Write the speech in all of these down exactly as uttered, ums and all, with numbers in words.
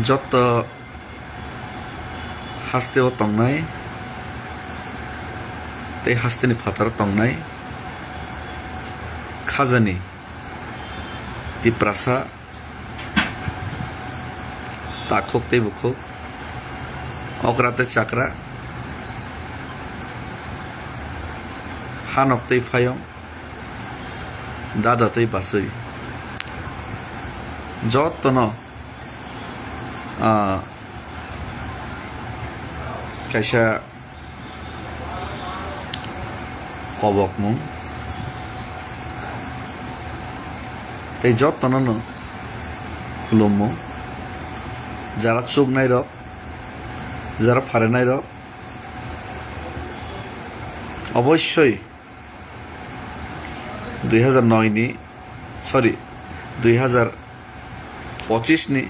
Jotto hasteo tongnai tei hasteni phataro tongnai khajani Tiprasa takhuk tei bukhuk, okra tei chakra, hanok tei phayong, dada tei bachwi, jottono, ah, kaisa kobokmung tei jottono no khulummung. Jara chuknairok, jara pharenairok, obossoi dui hazar noi ni, sorry, dui hazar pochis ni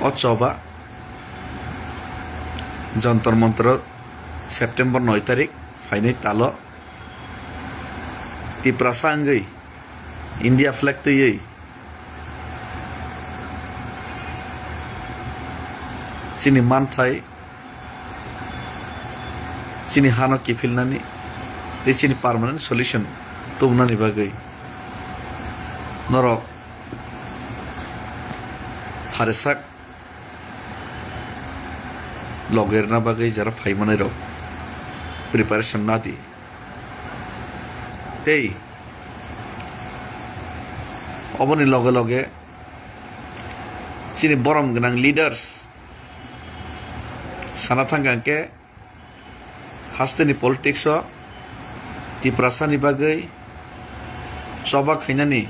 o choba Jantar Mantar o September noi tarik phainai talo Tiprasa wngwi India flag twiwi chini manthai, chini hano kiphilnani tei chini permanent solution tubunani bagwi norok pharesak loge rwna bagwi jara phaimanai rok preparation nadi. Tei oboni loge loge chini borom gwnang leaders sana thangkha hwnkhe hasteni politics o Tiprasani bagwi choba khainani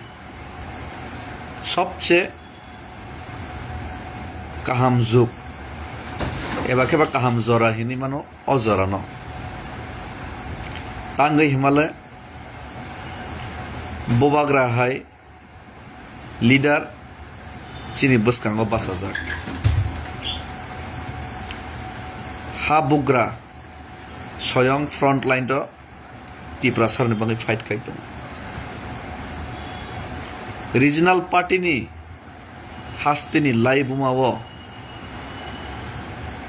sobse kaham jug eba khe ba kaham jora hinwi mano o jorano. Tangwi himale bubagra hai leader chini bwskango bachajak. Ha bugra soyong front line o Tiprasarni bagwi fight khai tongo. Regional party ni hasteni laibuma o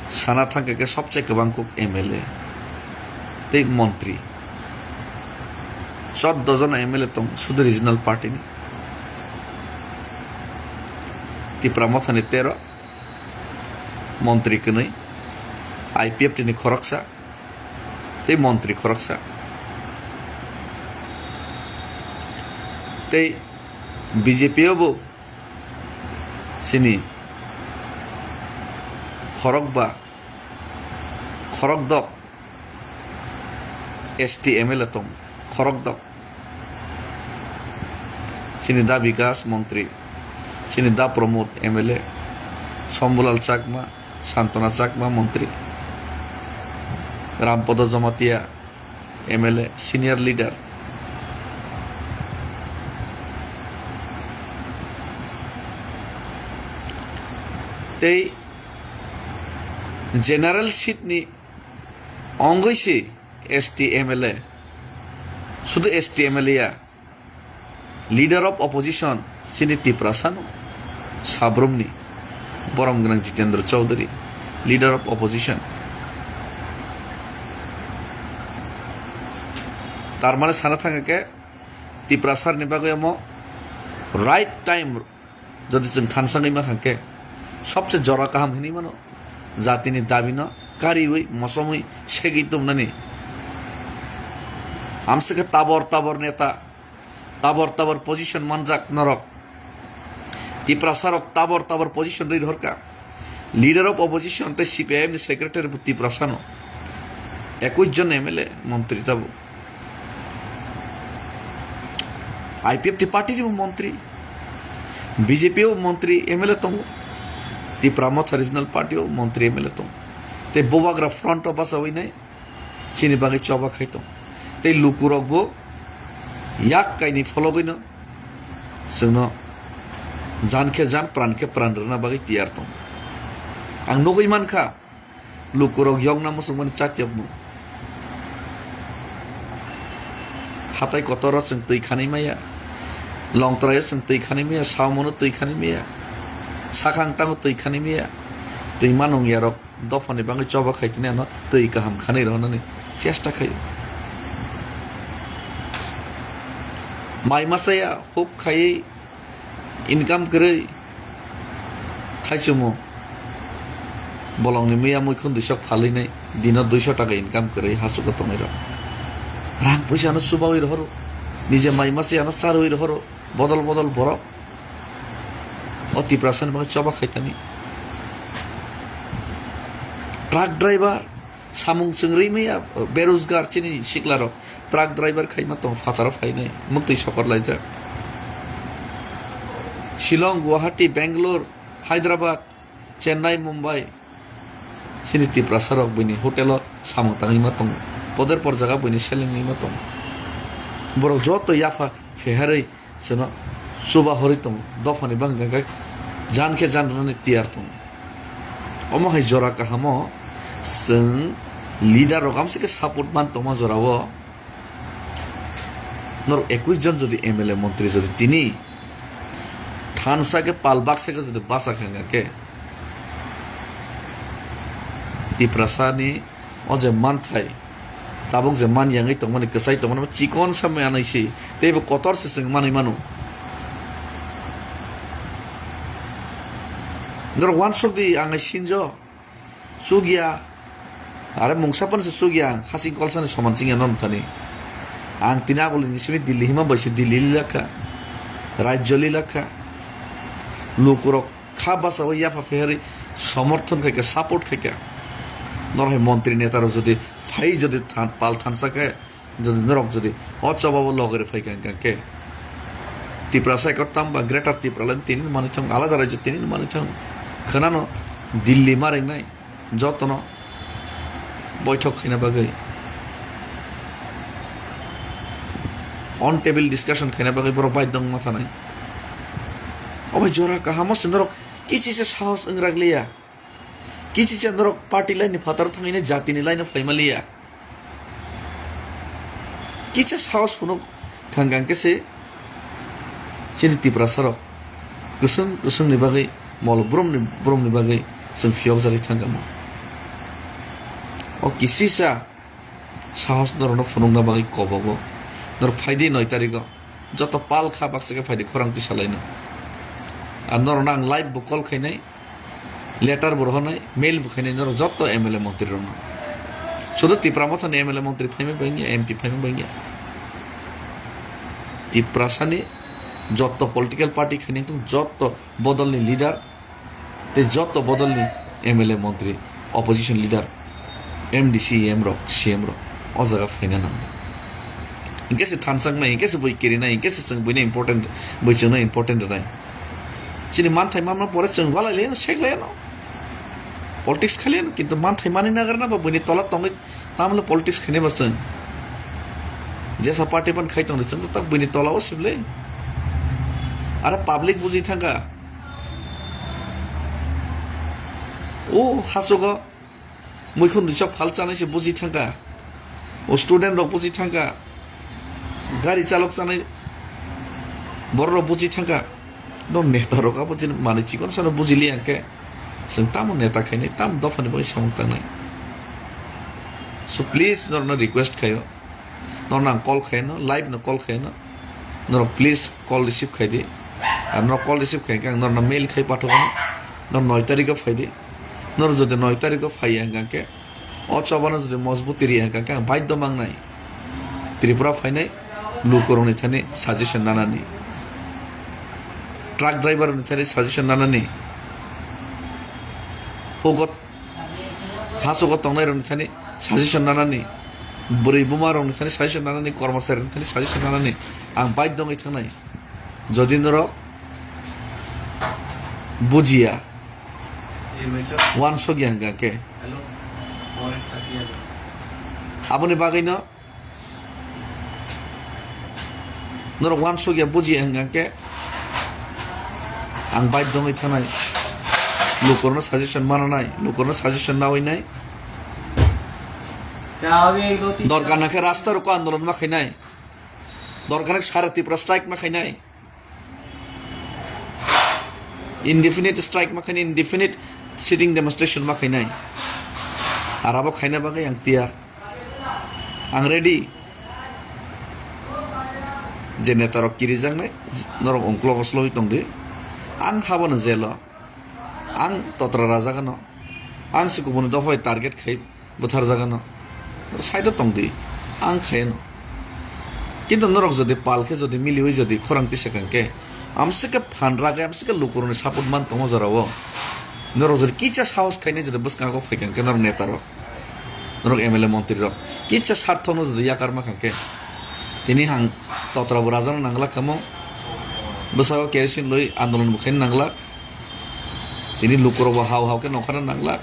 sana thangkha khe sobse kwbang kuk M L A tei montri. Chordo jona M L A tong sudu regional party ni. Tipra Mothani tero, montri kwnwi, I P F T ni khoroksa tei montri khoroksa. Tei B J P o bo chini khorokba, khorokdok S T M L A tong, khorokdok. Chini da Bikas montri, chini da Pramod M L A, Shambhulal Chakma, Santona Chakma montri, Rampodo Jamatia M L A, senior leader. Tei general seat ni ongwi se S T M L A, sudu S T M L A ya, leader of opposition chini Tiprasano, Sabrumni, borom gwnang Jitendra Chaudhary, leader of opposition. Tar mane sana thangkha khe Tiprasarni bagwi omo right time jodi chwng thansangwi ma thangkhe sobse jora kaham hinwi mano, jatini dabino kariwi mosomwi segwi tongmani. Amswkhe tabor tabor neta, tabor tabor position manjak norok. Tiprasarok tabor tabor position rwi rohorkha. Leader of opposition tei C P I M ni secretary bo Tiprasano. Ekwis jon M L A montri tabuk. I P F T party ni bo montri, B J P o montri M L A tongo, Tipra Motha Regional Party o montri M L A tongo. Tei bubagra front o bachawinai chini bagwi choba khai tong. Tei lukurok bo yak kainwi phologwino chwngno jan khe jan, pran khe pran rwna bagwi tiyar tong. Ang nugwi mankha, lukurok yokna muchungmani chak yokmung. Hatai kotoro chwng twi khanwi maya, Longtraio chwng twi khanwi maya, Saomono twi khanwi maya, Sakhang tango twi khani miya, twi manung yarok dophani bangwi choba khai tini ano twi kaham khanwi rwnani chesta khaio. Mai masa ya huk khaiwi income kwrwi thaichumo bolongni miya muikhun duisok phalwi nai dino duiso taka income kwrwi hachugo tongwi rok rang puisa no chubawi rohoro nije mai masa ya no charwi rohoro bodol bodol borok. O Tiprasa ni bagwi choba khai tani. Truck driver, samung chwng rwi maya, berojgar chini sikla rok. Truck driver khai ma tong, phataro phainai, muktwi sokor laijak. Shillong, Guwahati, Bangalore, Hyderabad, Chennai, Mumbai, chini Tiprasa rok buini hotel o samung tangwi ma tongo. Poder por jaga buini selengwi ma tongo. Borok joto yapha pheharwi chwngno chuba horwi tongo. Dophani bangkha khe jan khe jan rwnani tiyar tongo. Omo hai jora kahamo chwng leader rok amsike support man tongma jorao. Norok ekwis jon jodi M L A montri jodi tini thansa khe pal baksa khe jodi basa kha hwnkha khe Tiprasani o je manthai tabuk je man yangwi tongmani kwchai tongmani chikon samani anai se teibo kotor se chwng manwi mano. Norok uansuk di ang sinjo. Chukya. Are mungsa phano se chukya ang. Hasing kolsani soman chingya non thani. Ang tini agulini simi Delhi hima bai se Delhi lilakha. Rajyo lilakha. Lukurok kha basa o yapha pheharwi somorthon khaikha, support khaikha. Norok hai montri neta rok jodi phai jodi than-, pal thansa khe Jodi norok jodi o chobabo logere phaikha hwnkha khe Tiprasa ekottam ba Greater Tipraland tini manwi thang, alada rajyo tini manwi thang. Khwnano Delhi ma ringnai jotono boithok khaina bagwi, on table discussion khaina bagwi borok baidhyo wngma thanai. Obo jora kahamo se norok kichisa sahos wngrak liya. Kichisa norok party line ni phataro thangwi jatini line o phaima liya. Kisa sahos phunuk thang kang khe se chini Tiprasa rok kwswng kwswng ni bagwi mol brum ni brum ni bagwi chwng phiyok jagwi thang kamo. O kisisa sahos norok no phunuk na bagwi kobogo norok phaidi noi tariko. Joto pal kha baksa khe phaidi khorang twi salaino. Ar norokno ang live bo call khainai, letter bo rohornai, mail bo khainai norok joto M L A montri rokno. Sudu Tipra Motha ni M L A montri phaima bangya, M P phaima bangya. Tiprasa ni joto political party khainai tong joto bodol ni leader, tei joto bodolni M L A, montri, opposition leader, M D C, E M rok, C M rok o jaga phaina nango. Hinkhe se thansak nai, hinkhe se bui kiri nai, hinkhe se chwng buino important, bui chwngno important rwnai. Chini manthai manma pore chwng walai laiano, sek laiano. Politics khaliano, kintu manthai manwi nagarna ba buini tola tongwi tamle politics khainai ba chwng. Jesa party ban khai tongdi chwng tak buini tola o sible. Are public buji thangkha. O hasogo muikhun risa phal chanai se buji thangkha. O student rok buji thangkha. Gari chalok chanai borok rok buji thangkha. No neta rok abo chini manwi chikon sano buji li angkhe. Chwng tamo neta khainai, tamo dophani bagwi samung tangnai. So please norokno request khaio. Norokno ang call khaino, live no call khaino. Norok please call receive khaidi. Ar norok call receive khaikhe ang norokno mail khai pathogano. Norok noi tarikho phaidi. Norok jodi noi tarikho phaiya hwnkhe o chobano jodi mojbuti riya hwnkhe ang baidhyo mangnai. Tripura phainai lukurokni thani suggestion nanani. Truck driver rokni thani suggestion nanani. Hugot Hasogo tongnai rokni thani suggestion nanani, bwrwi buma rokni thani suggestion nanani, kormosari rokni thani suggestion nanani ang baidhyo wngwi thangnai. Jodi norok bujiya, wansokya hwnkha khe, aboni bagwino Norok wansukya bujiya hwnkha khe ang baidhyo wngwi thanai. Lukurokno suggestion mananai, lukurokno suggestion nawi nai. Dorkar na khe rasta roko andolon ma khainai. Dorkar na khe sara Tripura strike ma khainai. Indefinite strike ma khainai, indefinite sitting demonstration ma khainai. Ar abo khaina bagwi ang tiyar. Ang ready. Je netarok kirijaknai, norok ungklogo slogwi tongdi. Ang habono jelo. Ang totra rajagano. Ang se kubuni dophai target khai bwtharjagano. Side o tongdi. Ang khayano. Kintu norok jodi pal khe jodi miliwi jodi khorang tisa kangkhe, amsike phan ragwi, amsike lukurokni support man tongo jorao. Norok jodi kicha sahos khainai jodi bwskango phai kangkhe norok netarok. Norok M L A montrirok kicha sarthono jodi yakarma kangkhe, tini hang totra bo rajano nanglak kamo. Bwsao kerosene loi andolon bo khaina nanglak. Tini lukurok bo hao hao khe nongkhorna nanglak.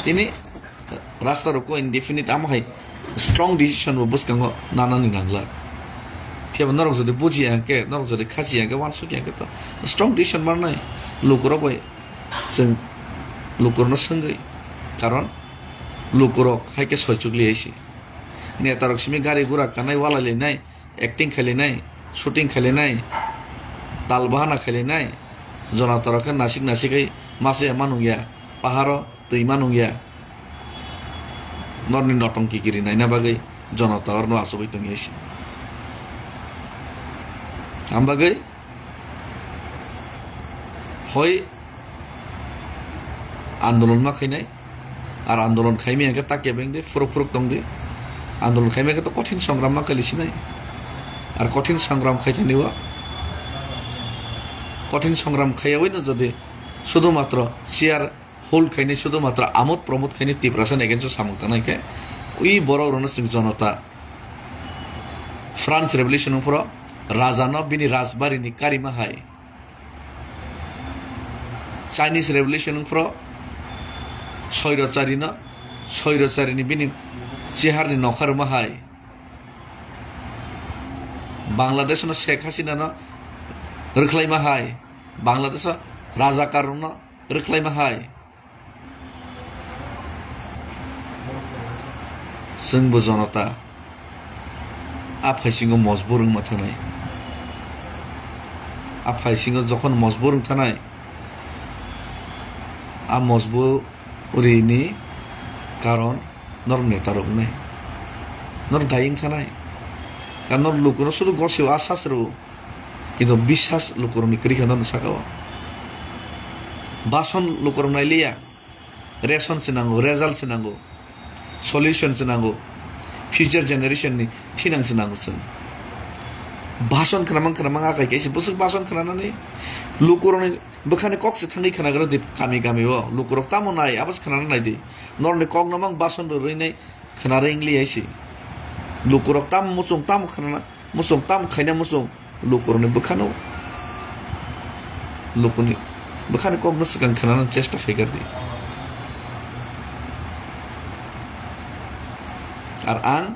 Tini rasta rokgo indefinite amo hai strong decision bo bwskango nanani nanglak. Phiya bo norok jodi bujiya hwnkhe, norok jodi khachiya hwnkhe, uansukya hwnkhe to strong decision manai lukurok bai. Chwng lukurokno swngwi, karon lukurok hai khe soichukli hai se. Netarok simi gari gura kanai, walai lainai, acting khai lainai, shooting khai lainai, tal bahana khai lainai, jonatarok khe nasik nasik hai masa ya ma nungya, paharo twi ma nungya. Norni notongki kiri naina bagwi jonota orno achugwi tongya se. Am bagwi hoi andolon ma khainai, ar andolon khaimaya khe ta kebeng de, phuruk phuruk tong de. Andolon khaimaya khe to kothin songram ma kali sinai. Ar kothin songram khaithani o, kothin songram khaiyawi no jodi sudu matro chair hold khainai, sudu matro amod promod khainai Tiprasa ni against o samung tangnai khe, ui borok rokno chwng jonota France revolution wngphuru raja no bini rajbari ni karima hai. Chinese Revolution wngphuru soirocharino, soirocharini bini chiharni nokha rwma hai. Bangladeshno Sheikh Hasinano rwkhlaima hai. Bangladesho rajakarrokno rwkhlaima hai. Chwngbo jonota a phaisingo mojbur wngma thanai. A phaisingo jokhon mojbur wng thanai, a mojburini karon norok netarok wngnai. Norok daying thanai. Karon norok lukuno sudu gosio a sasro, kintu biswas lukurokni kwrwi kha norokni saka o. Bason lukurok nailiya. Ration se nango, result se nango, solution se nango, future generation ni thinang se nango chwng. Bason khwnamang khwnamang akai kaisa bwswk bason khwnanani lukurokni bwkhani kok se thangwi khwnagra di kami kami o lukurok tamo nai abo se khwnana nai di. Norokni kok no mang bason rwrwi nai khwnarwi wngli hai se. Lukurok tamo muchung tamo khwnana Muchung tam khaina muchung lukurokni bwkhano, lukuni bwkhani kokno swkang khwnana chesta khaikar di. Ar ang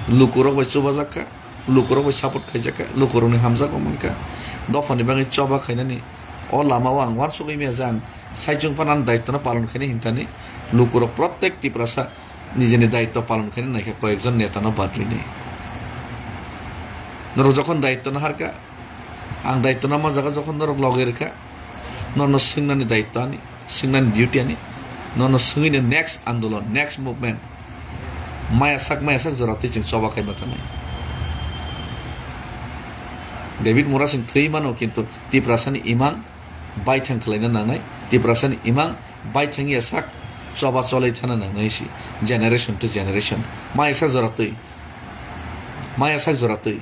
lukurok bai chubajak kha, lukurok bai support khaijak kha, lukurokni hamjakma mankha. Dophani bagwi choba khainani o lama o ang uansugwi maya je ang saichung phano ani daitwno palon khainai hinthani lukurok prottek Tiprasa nijini daitto palon khaina naikha koyekjon netano badrinai. Norok jokhon daitto naharkha, ang daitto nama jaga jokhon norok loge rwkha, norokno swngnani daitto ani, swngnani duty ani, norokno swngwino next andolon, next movement, maya sak maya sak jora twi chwng choba khaima thanai. David Murasing thwi mano, kintu Tiprasani imang baithang khwlaina nangnai, Tiprasani imang baithang ya sak choba cholai thana nangnai si, generation to generation. Maya sak jora twi, maya sak jora twi.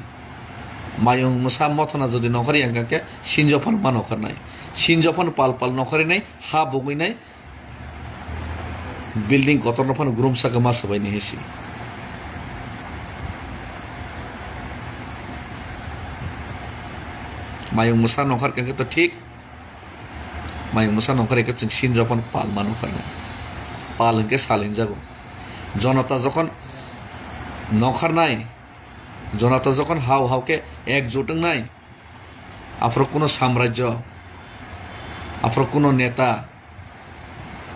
Mayung mwsa mothona jodi nokhor yang khe sinjo phano ma nokharnai. Sinjo phano pal pal nokharinai, ha bugwinai, building kotorno phano grum saka ma sabai ni hisi. Mayung mwsa nokar khe to thik. Mayung mwsa nokar khe chwng sinjo phano pal ma nokharnai. Pal hwnkhe sal hinjago. Jonota jokhon nokharnai, jonota jokhon hao hao khe ekjut wngnai, aphuru kuno samrajyo, aphuru kuno neta,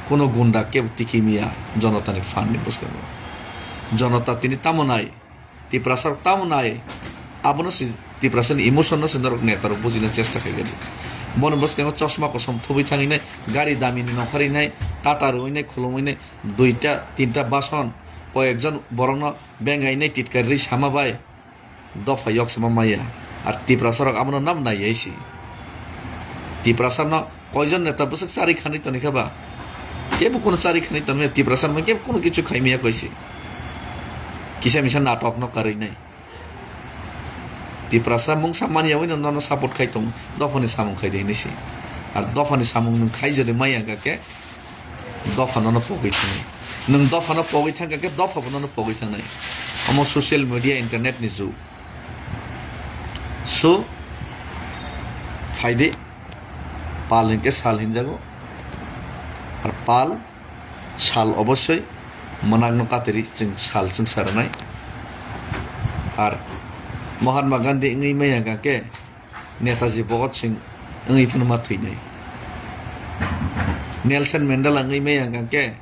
kuno gunda kebo tiki miya jonotani phan ni bwskango. Jonota tini tamo nai, Tiprasa rok tamo nai, Abono se Tiprasani emotion no se norok neta rok bujina chesta khaikha di. Bono bwskango chosma kosom thubui thangwi nai, gari damini nongkhorwi nai, tata rwui nai, khulumui nai, duita tinta bason, koyekjon borokno bengai nai titkari rwi sama bai dopha yok sama maya. Ar Tiprasa rok abono nam nai yai si. Tiprasa no koijon neta bwswk chari khanwi toni kha ba? Kebo kono chari khanwi toni maya, Tiprasa no kebo kono kichu khai maya koi si. Kisa misa natok no karwi nai. Tiprasa mungsa manya wino nono support khai tongo, dophani samung khai de hinwi si. Ar dophani samung nwng khai jodi maya hwnkha khe, dopha nono pogwi thangnai. Nwng dopha no pogwi thangkha khe, dopha bo nono pogwi thangnai. Omo social media, internet ni jug. So, phaidi, pal hinkhe sal hinjago. Ar pal, sal obossoi mwnakno katiri chwng sal chwngsa rwnai. Ar Mahatma Gandhi wngwi maya hwnkha khe Netaji Bhagat Singh wngwi phano ma thwinai. Nelson Mandela wngwi maya hwnkha khe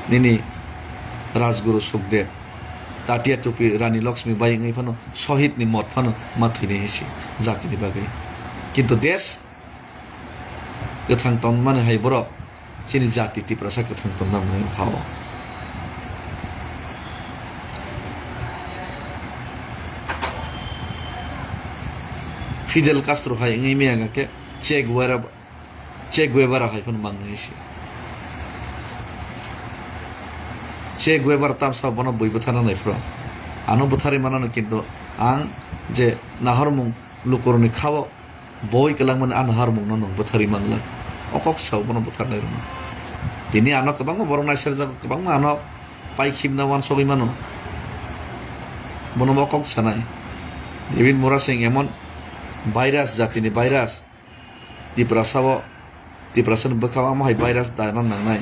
nini Rajguru Sukhdev, Tatia Tupi Rani Lakshmi bai wngwi phano Sohid ni mot phano ma thwinai hai se jatini bagwi. Kintu desh kwthang tongmani hai borok chini jati Tiprasa kwthang tongna nangmani ha o. Fidel Castro hai wngwi maya hwnkha khe Che Guevara, Che Guevara hai phano mangnai se. Che Guevara tamsa bono bui bwtharna nai phuru ano bwtharwi manano, kintu ang je nahormung lukurokni khao boi kwlangmani a naharmungno nwng bwtharwi manglak. O kok sao bono bwtharnai rwno. Tini ano kwbangma borok naiserjak, kwbangma ano pai khibna uansogwi mano. Bono bo kok sanai. David Murasing emon virus, jatini virus. Tiprasa o, Tiprasa ni bwkhao amo hai virus dana nangnai.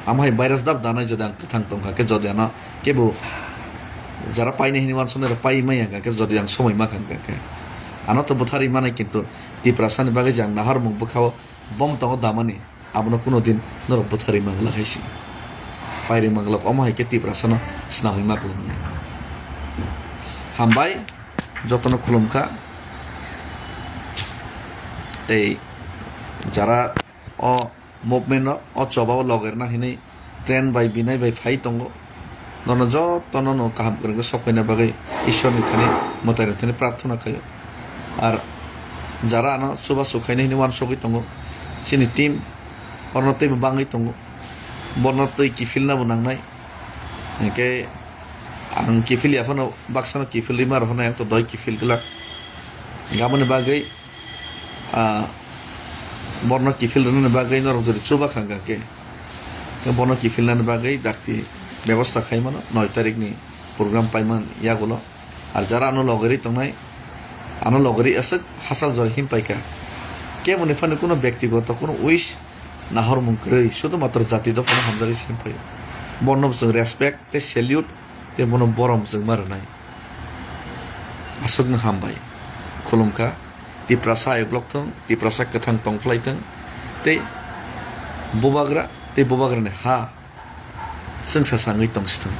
Amo hai virus dab danai jodi ang kwthang tongkha khe, jodi ano kebo jara painai hinwi uansuknai rok pai maya hwnkha khe, jodi ang somoi ma kha hwnkha khe. Ano to bwtharwi manai, kintu Tiprasa ni bagwi je ang naharmung bwkhao bom tongo damani, abono kuno din norok bwtharwi manglak hai se. Pairwi manglak, omo hai khe Tiprasa no snamwi ma kwlwknai. Hambai, jotono khulumkha. Tei jara o movement no o choba o logerna hinwi train bai binai bai phai tongo. Nono jotono no kaham kwrwngkhe sok khaina bagwi Ishwarni thani, mwtairok thani prarthana khaio. Ar jara ano chubachu khaina hinwi uansugwi tongo, chini team orno teibo bangwi tongo, borno twi kiphilna bo nangnai. Hinkhe ang kiphil ya phano baksano kiphilwi ma rw hwnwi ang to doi kiphil glak. Aboni bagwi, ah, borno kiphil rwnani bagwi norok jodi chuba kha hwnkha khe, khe bono kiphilnani bagwi dakti bebosta khai mano, noi tarikni program paimani yagulo. Ar jara ano logeri tongnai, ano logeri aswk hachal jora him paikha. Keboni phano kuno bektigoto kuno wish nahormung kwrwi, sudhumatro jati dophano hamjagwi se him phaio. Bono bo chwng respect tei salute tei bono borom chwng ma rwnai. Aswkno hambai. Khulumkha. Tiprasa ayuk lok thung, Tiprasa kwthang tong phlai thung. Tei bubagra, tei bubagrani ha chwngsa sangwi tong si thung.